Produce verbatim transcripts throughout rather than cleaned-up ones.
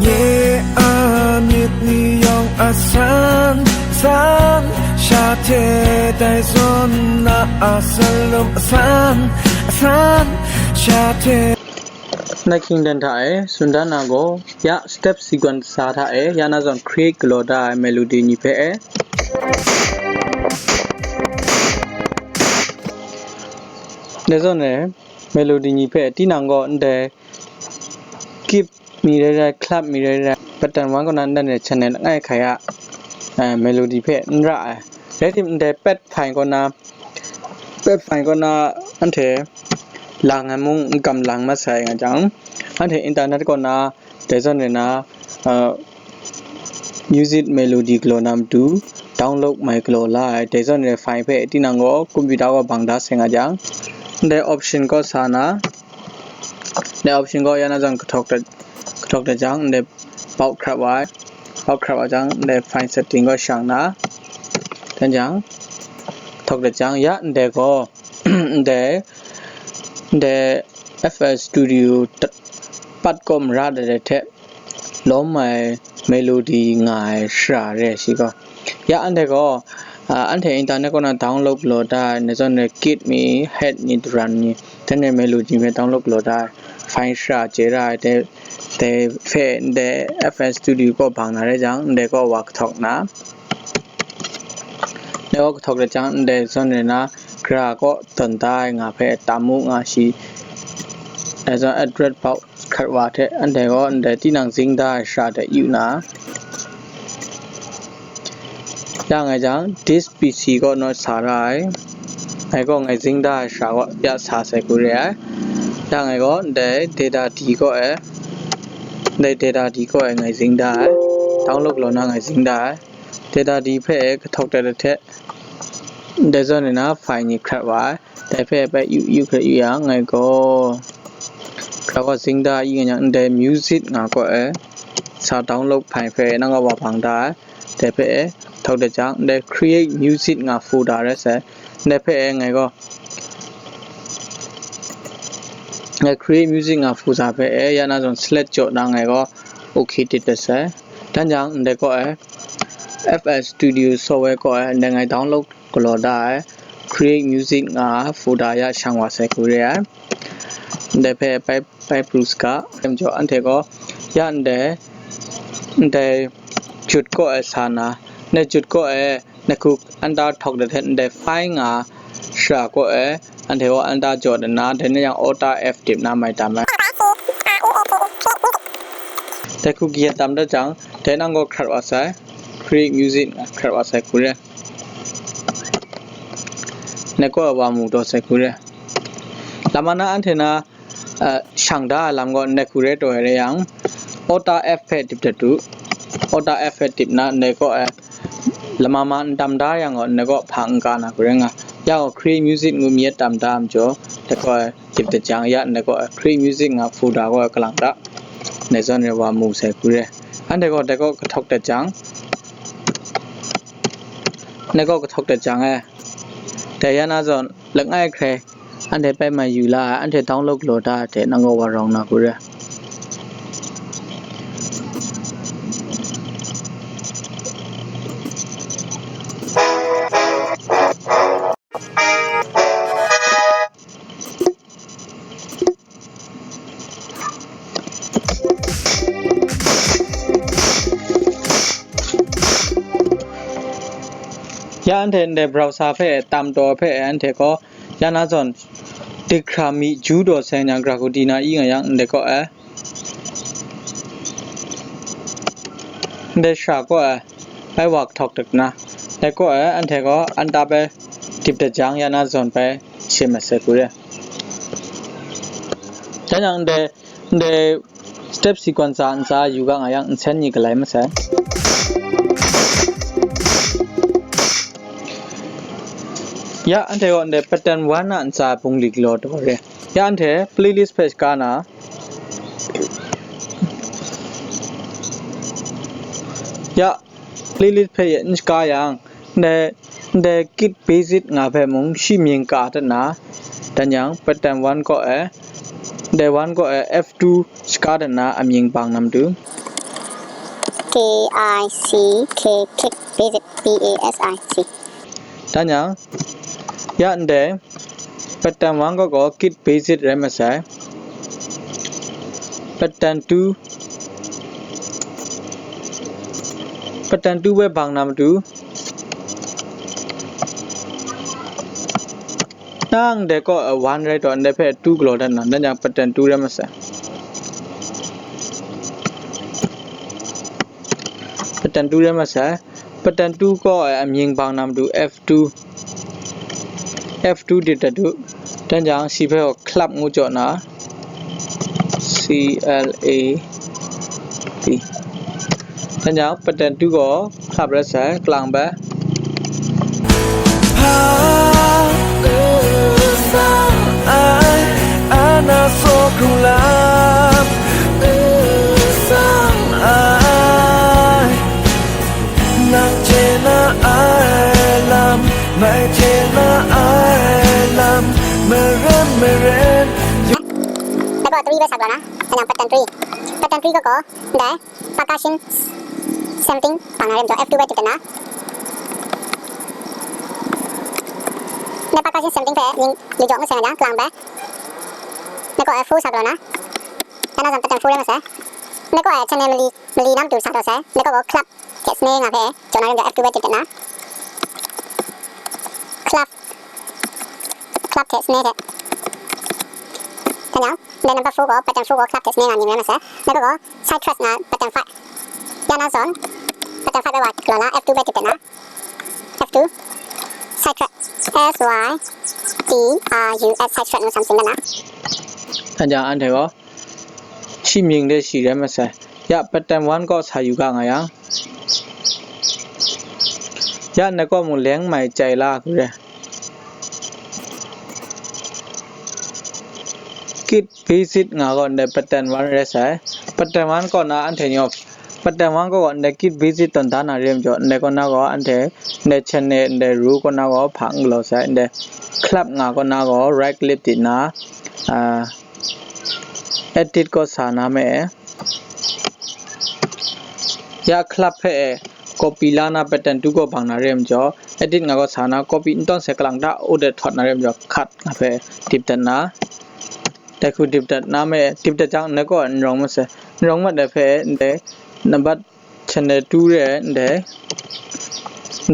Ye a myit ni yawng a san san, sha hte dai zawn na a salum a san, a san, sha hte. Nai Kingdom hta e, tsun dan na gaw, ya step sequence sa hta e, ya na zawn create galaw da ai melody ni hpe e. Dai zawn e, melody ni hpe, tinang gaw ndai kip mi rai rai, club mi rai rai, pattern one kaw na ndai channel langai hkai a, eh, melody hpe n ra ai. Rai tim ndai pet file kaw na, pet file kaw na anhte lang ai mung n kam lang masai nga jang, anhte internet kaw na, dai zawn re na, eh, music melody galaw na matu, download mai galaw la ai, dai zawn re file hpe tinang gaw computer kaw bang da sai nga jang, ndai option kaw sa na, ndai option kaw ya na zawn kahtawk dat, kahtawk dat jang, ndai bau hkrap wa ai, bau hkrap wa jang, ndai file setting kaw shang na, dan jang, kahtawk dat jang, ya ndai gaw, ndai, ndai F L Studio t-, pat kaw mara dat ai hte, lawm ai melody nga ai shara re shi gaw. Ya anhte gaw, ah, anhte internet kaw na download galaw da ai, dai zawn re kit mi, head ni, drum ni, dan re melody hpe download galaw da ai, file shara chye ra ai, dai, dai hpe ndai F L Studio kaw bang na rai jang, ndai kaw wa kahtawk na, ndai kaw kahtawk dat jang, ndai zawn re na, gara kaw tawn da ai nga hpe tam mu nga shi, dai zawn address bau hkrat wa hte, anhte gaw ndai tinang zing da ai shara de yu na, ya ngai jang, this P C kaw naw sa ra ai, ngai gaw ngai zing da ai shara kaw ya sa sai hku re ai, ya ngai gaw ndai data D kaw e, ndai data D kaw e ngai zing da ai, download galaw na ngai zing da ai, data D hpe e kahtawk dat ai hte, dai zawn re na file ni hkrat wa ai, dai hpe bai yu yu hkra yu yang, ngai gaw, hkra gaw zing da yu yang, ndai music nga kaw e, sa download file hpe nang gaw wa bang da ai, dai hpe e, kahtawk dat jang, ndai create music nga folder rai sai, dai hpe e, ngai gaw, ngai create music nga folder hpe e, ya na zawn select jaw na ngai gaw, okay tit dat sai, dan jang, ndai kaw e, F L Studio software kaw e, ndai ngai download galaw da ai, create music nga folder ya shang wa sai hku re ai. Ndai hpe bai, bai pru saga, majaw anhte gaw, ya ndai, ndai jut kaw e sa na, ndai jut kaw e, na hku anta hkawk dat hte ndai file nga shara kaw e, anhte gaw anta jaw dat na, dai na yang Alt F tip na mai tam ai. Dai hku kayat tam dat jang, dai nang gaw hkrat wa sai, create music hkrat wa sai hku re. Ngai kaw wa mu taw sai hku re. Lama na anhte na, eh, shang da ai lam gaw ndai hku re taw ai re yang, Alt F hpe tip dat u. Alt F hpe tip na, ndai kaw e, lama ma n tam da yang gaw, ndai kaw hpa n ka na hku re nga. Ya gaw, create music ngu mi e tam da ai majaw, dai kaw e, tip dat jang, ya ndai kaw e, create music nga folder kaw e kalang da. Ndai zawn re wa mu sai hku re. Anhte gaw, dai kaw kahtawk dat jang, ndai kaw kahtawk dat jang e, dai ya na zawn, langai hkrai, anhte bai mai yu la ai, anhte download galaw da ai hte nang gaw wa rawng na hku re. Ya anhte ndai browser hpe tam taw hpe anhte gaw ya na zawn dikra mi ju daw sai yang gra hku di na i nga yang ndai kaw e, ndai shara kaw e, bai wa kahtawk dat na, dai kaw e anhte gaw anta bai tip dat jang ya na zawn bai shim mat sai hku re. Dan yang ndai, ndai step sequence a ntsa yu ga nga yang nsen ni galai masai. Ya, anhte gaw ndai pattern one a ntsa bungli galaw taw re. Ya, anhte playlist hpe shaga na. Ya, playlist hpe n shaga yang, ndai, ndai kit basic nga hpe mung shi mying ka dat na, dan yang pattern one kaw e, ndai one kaw e F two shaga dat na amying bang na matu. K I C K, kick, basic, B A S I C. Dan yang, ya ndai, pattern one kaw gaw git basic rai masai. Pattern two, pattern two bai bang na matu, nang dai kaw, uh, one rai taw, ndai hpe two galaw dat na, dan yang pattern two rai masai. Pattern two rai masai. Pattern two kaw ai amying bang na matu F two, F two dip dat u. Dan yang shi hpe gaw clap ngu jaw na, C L A P. Dan yang pattern two gaw clap rai sai, kalang bai. ภาพ สร้างอาย อาณาโศกของลาบ สร้างอาย นักเจนาอายลำ ไม่เจนาอายลำ เมเรนเมเรน แล้วก็ three ไว้สักแล้วนะ พยายาม pattern three pattern three ก็ขอ ได้ percussion sampling ฝั่งนั้นเรียมจอ F two ไว้ติดกันนะ ได้ percussion sampling ไปยิงหรือจอกไม่เสียงอย่างกลางไป แล้วก็ F four สักแล้วนะ แล้วน่าจะ pattern four ได้ไหมเสีย แล้วก็ channel มันรี มันรีน้ำดูดสักแล้วเสีย แล้วก็ clap เทสเน่งอ่ะเพจอนะเรียมจอ F two ไว้ติดกันนะ clap clap เทสเน่แท้ท่านยัง ได้ number four ก็ pattern four ก็ clap เทสเน่งอ่ะยิงแล้วมาเสีย แล้วก็ side track นะ pattern five ยานาซอน pattern five ไปวัดกลอละ F two ไปติดกันนะ F two side track S Y D R U S side track มัน something กันนะ ท่านยังอันเถอะก็ ရှိမြင်တဲ့ရှိရဲမဆန်။ ယ pattern one ကော့ဆာယူကငါယံ။ ယနကော့မူလဲင်းမိုင်ကြိုင်လာခုရဲ။ Kit basic ငါကော့ ndai pattern one ရဲဆာ။ Pattern one ကော့နာ အန်ထေညော pattern one ကော့ကော့ ndai kit basic တွန်တာနာရဲမကျော် ndai ကော့နာကော့ အန်ထေ ndai channel ndai rule ကော့နာကော့ ဖာငလော်ဆာ ndai clap ငါကော့နာကော့ right click တိနာ အာ edit ကော့ဆာနာမဲ ယ clap ဖဲ copy လာနာ pattern two ကော့ဘင်နာရဲမကျော် edit ငါကော့ဆာနာ copy တွန်ဆဲကလင်ဒါ အိုဒဲ ထတ်နာရဲမကျော် cut ငါဖဲ dip တနာ တခု dip တနာမဲ dip တကြောင့် နကော့ nrong မဆဲ nrong မတဲ့ဖဲ ndai number channel two ရဲ ndai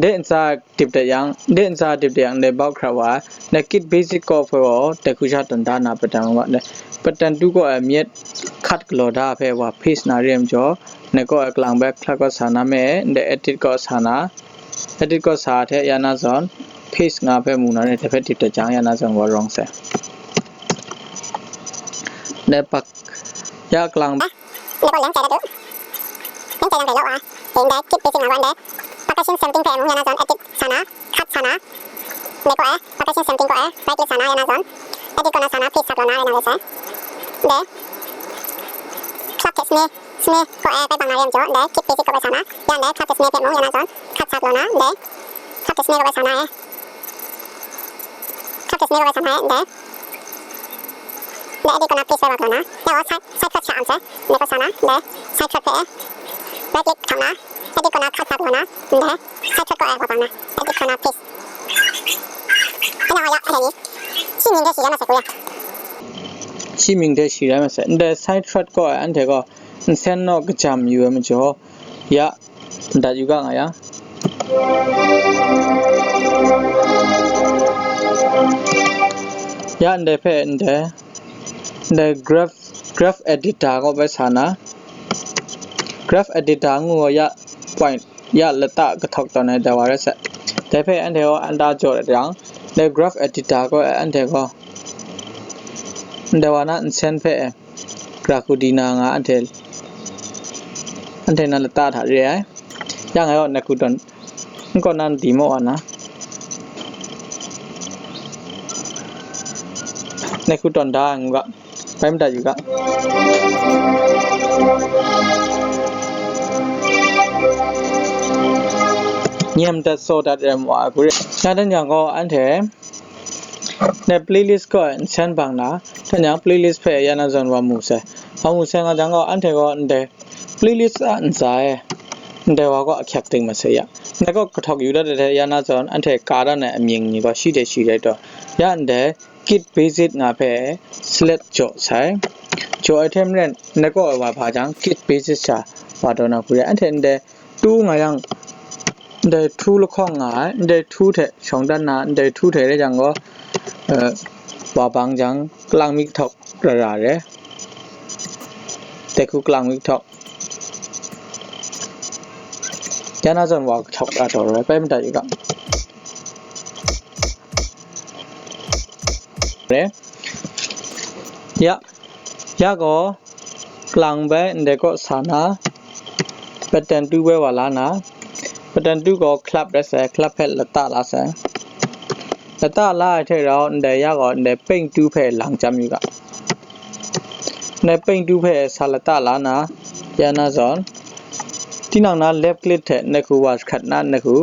ဒဲ့အန်စာ dip တយ៉ាង ဒဲ့အန်စာ dip တយ៉ាង ndai ဘောက်ခရဝါ ndai kit basic ကော့ဖဲဝေါ် တခုချတွန်ဒါနာ pattern one ကော့ ndai pattern two ကော့အမျက် cut ကလော်ဒါဖဲဝါ paste နာရဲမကျော် နကော့အကလင်ဘဲ clap ကော့ဆာနာမဲ ndai edit ကော့ဆာနာ edit ကော့ဆာထဲ ယနာဇွန် paste ငါဖဲမူနာရဲ တဖဲ dip တကြောင့် ယနာဇွန်ဝါ wrong ဆဲ ndai ပတ် ယကလင် နကော့ လမ်းကျဲတဲ့တို့ လမ်းကျဲလမ်းကျဲရောက်ပါ။ ဒီ kit basic မှာ one တဲ့ percussion sampling ဖဲမူ ယနာဇွန် edit ဆာနာ cut ဆာနာ နကော့အဲ percussion sampling ကော့အဲ right click ဆာနာ ယနာဇွန် edit ကော့နာဆာနာ paste ဆာကလော်နာ ယနာလဲဆဲ ဒီ clap ထဲ snare snare ကော့အဲ ပဲပင်နာရဲမကျော် ဒီ kit basic ကော့ပဲဆာနာ ယန်ဒီ clap ထဲ snare ဖဲမူ ယနာဇွန် cut ဆာကလော်နာ ဒီ clap ထဲ snare ကော့ပဲဆာနာအဲ clap ထဲ snare ကော့ပဲဆာနာအဲ ဒီ ဒီ edit ကော့နာ paste ဝဲဝါကလော်နာ ဒီ side side track ဆာအမ်ဆဲ နကော့ဆာနာ ဒီ side track ဖဲ right click ထောင်နာ edit ကော့နာ cut ဆာကလော်နာ ဒီ side track ကော့အဲဝါပင်နာ edit ကော့နာ paste အဲ့တော့ရအဲ့ဒါကြီးရှိမြင်တဲ့ရှိရမှာစက်ကိုရရှိမြင်တဲ့ရှိရမှာစက် ndai side track ကော့အဲ အန်ထေကော့ နဆဲနော့ကကြံယူဝဲမကျော် ယ ဒတ်ယူကငါယံ။ ယ ndai ဖဲ ndai ndai graph graph editor ကော့ပဲဆာနာ graph editor ငူဝဲယ point ယ လတကထောက်တော်နဲ့ ဒါဝါရဲဆက် ndai ဖဲ အန်ထေကော့ အန်ဒါကြော်တဲ့ တောင် ndai graph editor ကော့ အန်ထေကော့ ndai ဝါနာ နဆဲဖဲ ကရာ်ခုဒီနာငါ အန်ထေ အန်ထေနာ လတထရဲ ယ ငါရော နခုတွန် နကော့နန်ဒီမော့ဝါနာ နခုတွန်ဒါငူက ပဲမတယူက ညံတတ်စောတတ်ရဲမွာအကူရဲ ညတညံကော အန်ထေ ne playlist ကော နဆဲဘင်နာ တညံ playlist ဖဲ ယနာဇွန်ဝါမူဆဲ ဝါမူဆဲငါ တညံကော အန်ထေကော ndai playlist အ နစာအဲ ndai wa gaw ahkyak ting masai ya. Ndai gaw kahtawk yu dat ai hte ya na zawn, anhte ka dan ai amying ni gaw shi hte shi rai taw, ya ndai git basic nga hpe select jaw sai. Jaw ai hte maren, ndai gaw wa hpa jang, git basic sha wa taw na hku re, anhte ndai tu nga yang, ndai tu lahkawng nga ai, ndai tu hte shawng dan na, ndai tu hte rai jang gaw, eh, wa bang jang, kalang mi kahtawk ra ra re. Dai hku kalang mi kahtawk. Ya na zawn wa kahtawk ra taw rai, pai madat yu ga. Re. Ya. Ya gaw, kalang bai ndai kaw sa na, pattern tu bai wa la na, pattern tu gaw club rai sai, club hpe lata la sai. Lata la ai hte rau, ndai ya gaw, ndai paint tu hpe lang chyam yu ga. Ndai paint tu hpe sa lata la na, ya na zawn, tinang na left click hte ndai hku wa jahkrat na, ndai hku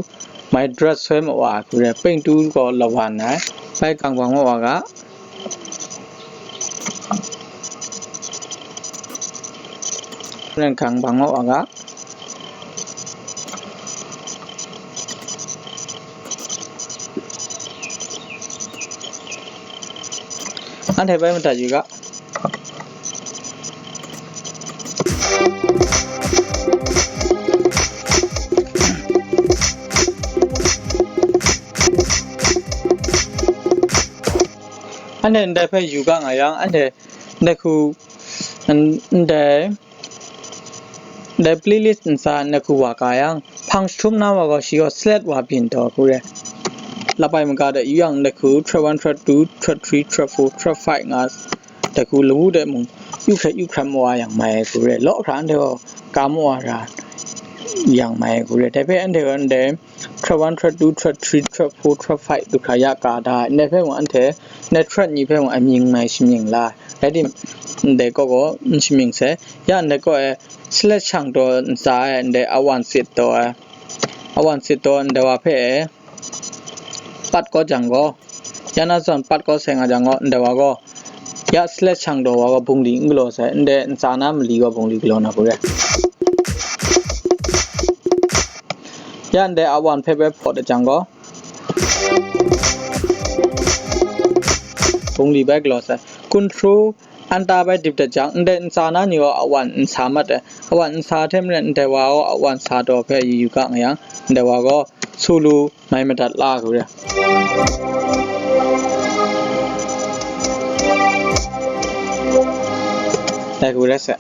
mai drag soi ma wa ai hku re, paint tu gaw lawan ai, bai gang bang ma wa ga. Ren gang bang ma wa ga. Anhte bai madat yu ga. Anhte ndai hpe yu ga nga yang, anhte ndai hku, n-, ndai, ndai playlist ntsa ndai hku wa ka yang, hpang jahtum na wa gaw shi gaw select wa byin taw hku re. Lapai maga de yu yang, ndai hku track one, track two, track three, track four, track five nga, ndai hku lawu de mung yu hkrat yu hkrat ma wa yang mai ai hku re. Law hkra anhte gaw ka ma wa ra yang mai ai hku re. Dai hpe anhte gaw ndai track one, track two, track three, track four, track five du hkra ya ka da ai. Ndai hpe mung anhte, ndai track ni hpe mung amying mai shamying la ai. Rai timung, ndai kaw gaw n shamying sai. Ya ndai kaw e select shang taw ntsa ai, ndai awan sit taw ai. Awan sit taw ndai wa hpe e pat kawt jang gaw, ya na zawn pat kawt sai nga jang gaw, ndai wa gaw, ya select shang taw wa gaw bungli n galaw sai, ndai ntsa na mali gaw bungli galaw na hku re. Ya ndai awan hpe bai hpawt ai jang gaw, bungli bai galaw sai. Control Enter bai dip dat jang, ndai ntsa na ni gaw awan n sa mat ai. Awan n sa hte maren, ndai wa gaw awan sa taw hpe yu yu ga nga yang, ndai wa gaw solo mai madat la hku re. Dai hku re se.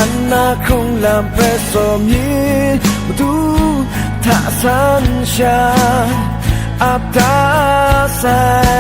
Anna hkrung lam hpe sawm yin, Madu hta san sha ap da sai.